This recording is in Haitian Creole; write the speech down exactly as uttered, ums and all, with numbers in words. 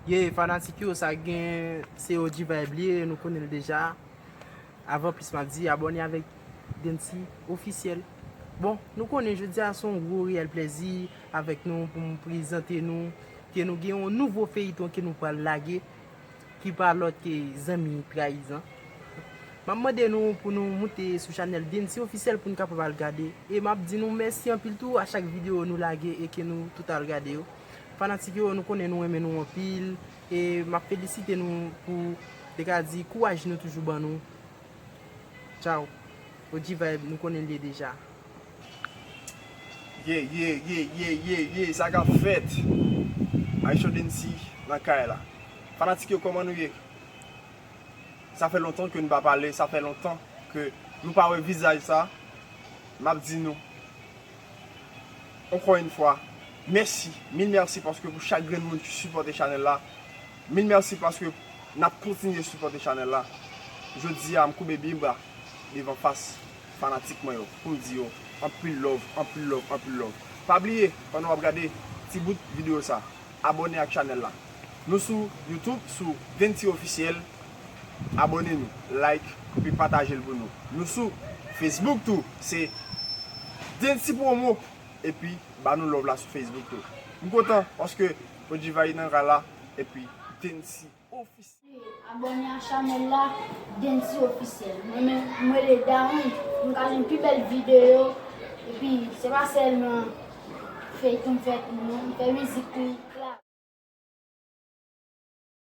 Ye, fanatik yo, sa gen se O G Vibe li ye, nou konnen l deja. Avan plis m ap di, abòne avèk Dency Officiel. Bon, nou konnen jodi a se yon gwo reyèl plèzi avèk nou pou m prezante nou ke nou gen yon nouvo feyiton ke nou pral lage, ki pa lòt ke Zanmi Trayizan. M ap mande nou pou nou moute sou chanèl Dency Officiel pou n kapab al gade. E m ap di nou mèsi anpil tou a chak videyo nou lage e ke nou tout al gade yo. Fanatik yo, nou konnen nou renmen nou anpil. E m ap felisite nou pou, te ka di, kouraj nou toujou ban nou. Tchao. O G Vibe, nou konnen l ye deja. Ye, ye, ye, ye, ye, ye, sa k ap fèt? Aisho Dency nan kay la. Fanatik yo, kòman nou ye? Sa fè lontan ke nou pa pale, sa fè lontan ke nou pa wè vizaj sa. M ap di nou, ankò yon fwa, mèsi, mil mèsi paske pou chak grenn moun ki sipòte chanèl la, mil mèsi paske n ap kontinye sipòte chanèl la. Jodi a, m koube byen ba devan fas fanatik mwen yo, pou m di yo anpil love, anpil love, anpil love. Pa bliye, pandan w ap gade ti bout videyo sa, abòne ak chanèl la. Nou sou YouTube, sou Dency Officiel, abòne nou, like, epi pataje l pou nou. Nou sou Facebook tou, se Dency Promo, epi ba nou love la sou Facebook tou. M kontan paske O G Vibe nan kay la, epi Dency Officiel. Abòne a chanèl la, Dency Officiel. Mwen menm, mwen rele Daron, m ka jwenn pi bèl videyo, epi se pa sèlman feyton m fè tou non, m fè mizik tou.